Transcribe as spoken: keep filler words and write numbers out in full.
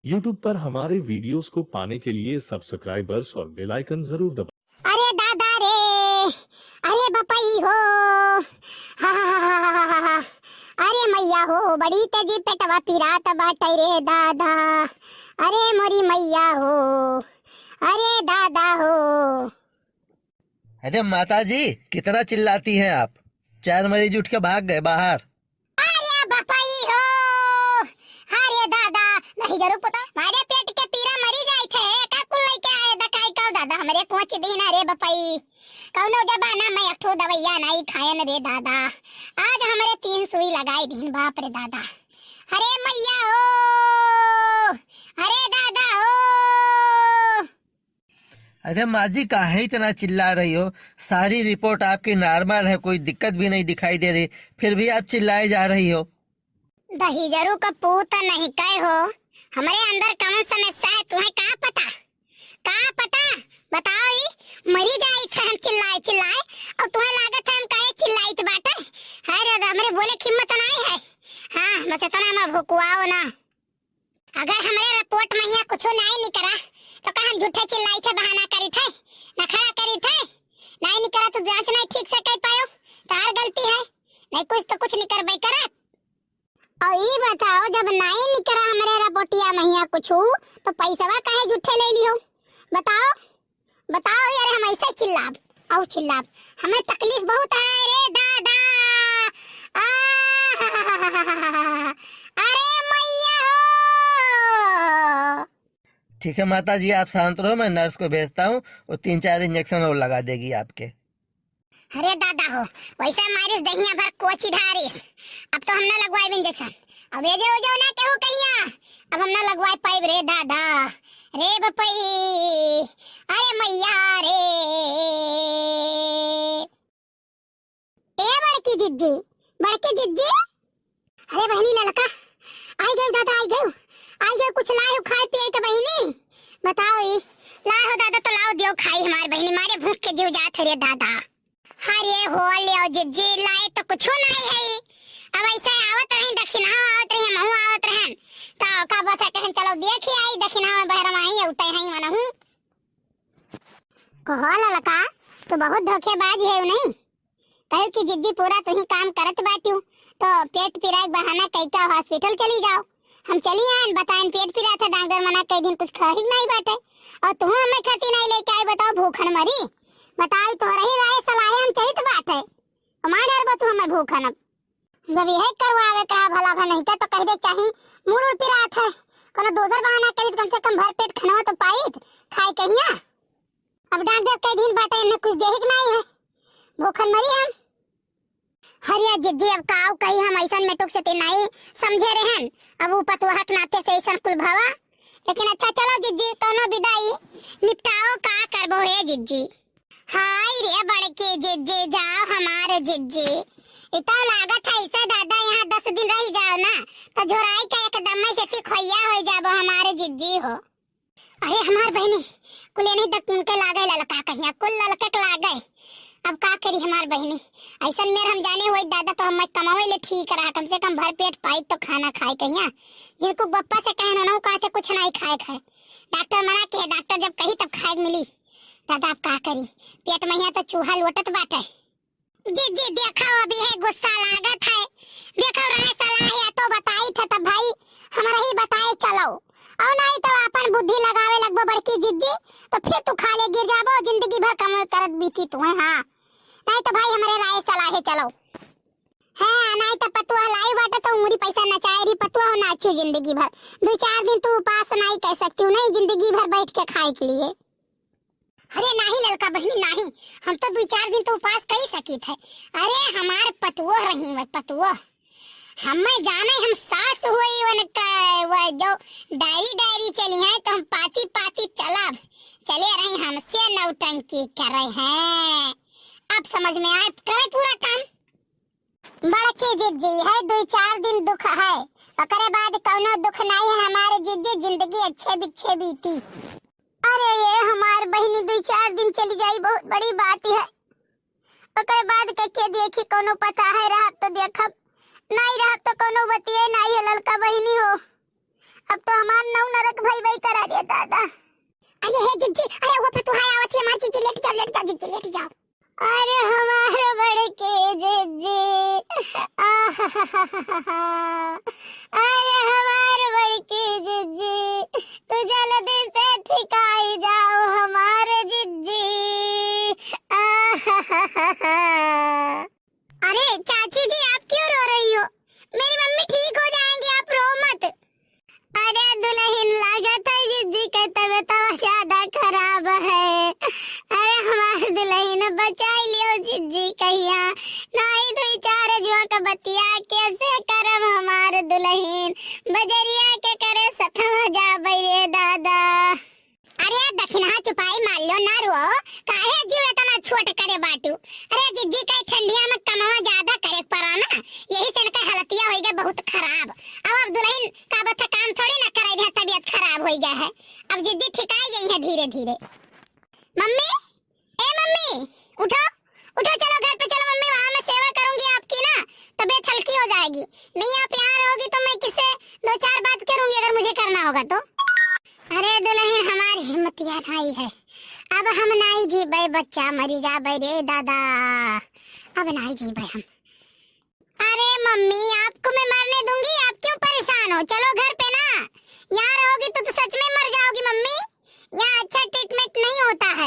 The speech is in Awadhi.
YouTube पर हमारे videos को पाने के लिए subscribers और bell icon जरूर दबाएं। अरे दादा रे, अरे बपई हो, हा, हा, हा। अरे मैया हो, बड़ी तेजी पेटवा पिरात बाटे रे दादा। अरे मोरी मैया हो, अरे दादा हो। अरे माता जी, कितना चिल्लाती हैं आप? चार मरीज उठ के भाग गए बाहर। अरे बपई हो, अरे दादा, नहीं जरूर पुता, मारे पेट के पीरा मरी जाई थे, का कुल लेके आए दकाई का दादा, हमरे कोच दीन रे बपई। कौनो जमाना में एक ठो दवैया नहीं खायन रे दादा, आज हमरे तीन सुई लगाई दीन, बाप रे दादा। अरे मैया हो, अरे दादा हो। अरे माँ जी, काहे इतना चिल्ला रही हो? सारी रिपोर्ट आपकी नॉर्मल है, कोई दिक्कत भी नहीं दिखाई दे रही, फिर भी आप चिल्लाए जा रही हो। दहिजरू का पूत नहीं कहे हो, हमरे अंदर कौन समस्या है, तुम्हें का पता? का पता? बताओ, ई मरी जाई थे हम चिल्लाए चिल्लाए, और तुम्हें लागत है हम काहे चिल्लाइत बाटे? हाय दादा, हमरे बोले की हिम्मत नहीं है। हाँ, बस इतना में भुकुआओ ना। अगर हमरे रिपोर्ट में यहाँ कुछ नहीं निकरा, तो का हम झूठे चिल्लाई थे, बहाना करी थे, नखरा करी थे? नहीं निकरा तो जांच नहीं ठीक से कर पायो, तार गलती है, नहीं कुछ तो कुछ निकरबे करत। और ई बताओ, जब नहीं निकरा हमरे रिपोर्टिया में यहाँ कुछ, तो पैसवा काहे झूठे ले लियो? बताओ, बताओ यार, हम ऐसे चिल्लाब, और चिल्लाब, हमें तकलीफ बहुत है रे दादा। आ, अरे मैया हो। ठीक है माता जी, आप शांत रहो, मैं नर्स को भेजता हूँ, वो तीन चार इंजेक्शन और लगा देगी आपके। अरे दादा हो, वैसे मारिस दहिया भर कोची ढारिस, अब तो हम ना लगवाए इंजेक्शन, अब ये जो, जो ना केहू कहिया, अब हम ना लगवाए पाइब रे दादा, रे बपई, अरे मैया रे। ए बड़की जिज्जी, बड़की जिज्जी। अरे बहिनी ललका, आई गयो दादा, आई गयो, आई गयो, कुछ लायो खाए पिए के बहिनी, बताओ ई। लाओ दादा, तो लाओ दियो खाई हमार बहिनी, मारे भूख के जीव जात है रे दादा। अरे हो लियो जिज्जी, लाए तो कुछ नहीं है, अब ऐसे आवत रही, दक्षिणा आवत रही, हमहू आवत रहन, तो का बस कहन चलो देखी आई, दक्षिणा में बहरवा ही उतै है मनहू। कहो ललका, तू बहुत धोखेबाज है नहीं? कहो कि जिज्जी पूरा तुही काम करत बाटियो, तो पेट पिराए के बहाना कई का हॉस्पिटल चली जाओ। हम चली आयन, बतायन पेट पिरात है, डॉक्टर मना कई दिन कुछ खाही नहीं बाटे, और तू हमें खाती नहीं लेके आए, बताओ भूखन मरी, बताओ तो रही राय सलाह हम चाहित बाटे, हमारे डर बा तू हमें भूखन अब। जब यह करवावे का भला भा नहीं तो कह दे चाही मूड़ उड़ पिरात है, कोनो दोसर बहाना करी तो कम से कम भर पेट खाना तो पाइत खाए कहिया। अब डॉक्टर कई दिन बाटे इन्हें कुछ देहिक नहीं है, भूखन मरी हम। हरिया जिज्जी अब काऊ कही, हम ऐसन मेटुक से ते नहीं समझे रहन, अब उ पतुआ के नाते से ऐसन कुल भवा। लेकिन अच्छा चलो जिज्जी, कोनो विदाई निपटाओ, का करबो हे जिज्जी। हाय रे बड़के जिज्जी, जाओ हमारे जिज्जी। इतना लागत है इसे दादा, यहाँ दस दिन रह जाओ ना, तो झोराई का एकदम में से तिखोइया हो जाबो हमारे जिज्जी हो। अरे हमार बहिनी, कुल नहीं तक उनके लागे ललका कहिया, कुल ललके के लागे। अब का करी हमार बहिनी, ऐसन मेर हम जाने होई दादा, तो हम कमावे ले ठीक रहा, कम से कम भर पेट पाई तो खाना खाए कहिया। जिनको बप्पा से कहना ना, कहते कुछ नहीं खाए खाए, डॉक्टर मना के, डॉक्टर जब कही तब खाए मिली। दादा अब का करी, पेट में यहाँ तो चूहा लोटत बाटे। जिज्जी देखो, अभी है गुस्सा लागत है, देखो राय सलाह या तो बताई थे तब भाई हमरा ही बताए चलो, और नहीं तो अपन बुद्धि लगावे लगबो बड़की जिज्जी, तो फिर तू खाले गिर जाबो, जिंदगी भर कमाई करत बीती तुम्हें। हाँ, नहीं तो भाई हमरे राय सलाहे चलो। हाँ, नहीं तो पतुआ लाई बाटे तो उमरी पैसा नचाए रही, पतुआ हो नाचू जिंदगी भर, दो चार दिन तू उपास नहीं कह सकती हूँ, नहीं जिंदगी भर बैठ के खाए के लिए। अरे नाही ललका बहिनी नाही, हम तो दुई चार दिन तो उपास कई सकित है। अरे हमार पतुओ रही वह पतुओ, हमें जाने हम सास हुई उनका, वह जो डायरी डायरी चली है तो हम पाती पाती चलब, चले रही हमसे नौटंकी करे हैं। अब समझ में आए, करे पूरा काम। बड़के जिज्जी है, दुई चार दिन दुख है, ओकरे बाद कौनो दुख नहीं है हमारे जिज्जी, जिंदगी अच्छे बिच्छे बीती। अरे ये हमार बहिनी दुई चार दिन चली जाई, बहुत बड़ी बात है। ओकरे बाद के, के देखी, कौनो पता है रहब तो देखब, नहीं रहब तो कौनो बतिये नहीं है ललका बहिनी हो। अब तो हमार नौ नरक बाई करा रे दादा। अरे हे जिज्जी, अरे वो फतुहा आवत है हमार जिज्जी, लेट जाओ, लेट जाओ जिज्जी, लेट जाओ। अरे हमार बड़की जिज्जी, आहाहाहा। अरे हमार बड़की जिज्जी, तू जल्दी से ठिकाई जाओ हमार जिज्जी। आहाहाहा। अरे चाची जी, आप क्यों रो रही हो? मेरी मम्मी ठीक हो जाएंगी, आप रो मत। अरे दुलहिन, लागत है जिज्जी के तबीयत ज्यादा खराब है। अरे हमार दुलहिन बचाई लियो जिज्जी कहिया, नाई दुई चार जुआ का बतिया कैसे करम हमार दुलहिन, बजरिया के करे सथवा जाबै रे दादा। अरे दखिनहा चुपाई मार लो ना रो, काहे जीव इतना छोट करे बाटू? अरे जिज्जी कई ठंडिया में कमवा ज्यादा करे पड़ा ना, यही से इनका हालतिया होई गए बहुत खराब। अब अब दुलहिन का बता काम थोड़ी ना कराई दे, तबीयत खराब होई गए है। अब जिज्जी ठिकाई गई है धीरे धीरे। मम्मी, ए मम्मी, उठो, उठो, चलो घर पे चलो मम्मी, वहाँ मैं सेवा करूंगी आपकी ना, तबीयत हल्की हो जाएगी। नहीं आप यहाँ रहोगी तो मैं किससे दो चार बात करूंगी अगर मुझे करना होगा तो। अरे दुलहिन हमार हिम्मतिया नाई है, अब हम नाई जीबै, बच्चा मरी जाबै रे दादा, अब नाई जीबै हम। अरे मम्मी, आपको मैं मरने दूंगी, आप क्यों परेशान हो? चलो घर पे ना, यहाँ रहोगी तो, तो सच में मर जाओगी मम्मी। यहाँ अच्छा ट्रीटमेंट नहीं होता है।